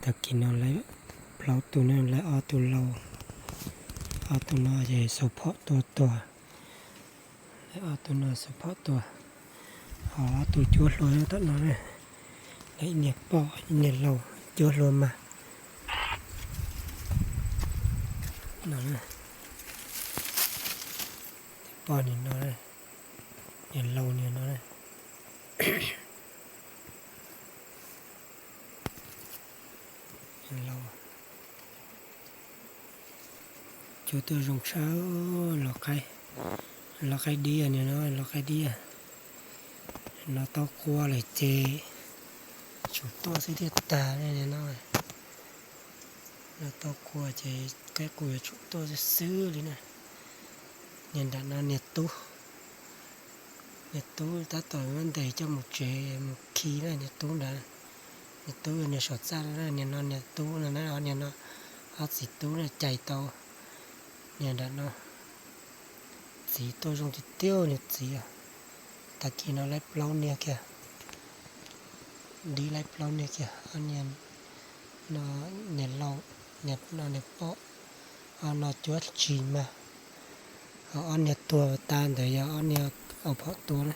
Tag kis no lawv plaub tug no lawv ob tug lauj, ob tug no ces xaus phom tua tuag, lawv ob tug no xaus phom tua, ho ob tug cuab hlua nyob tom no, lawv ib niag poj ib niag lauj cuab hlua mas no, poj niag no, niag lauj niag no. Cuab tuaj zoo tshaj, los qaib, los qaib dib niag no, los qaib dib. No tau qua lawm ces tsum tuaj xwb thiaj tag ne no. No tau qua ces qaib qus yuav tsum tuaj xwb xwb li na. Niag nram no niag tub, niag tub tab tom muab ntes coj mus tsev mus khi na, niag tub ntawd, niag tub niag saum txaj na, niag no niag tub no na, niag no ob txiv tub na cais tau niag nram no. Txiv tuaj zoo tiag tiag niag txiv. Tag kis no laib plaub niag kiag, dib laib plaub niag kiag, ob niag no niag lauj, niag no niag poj, ob no cuab tsis mas, ho ob niag tuag tas ntawd yog ob niag ua phom tua na.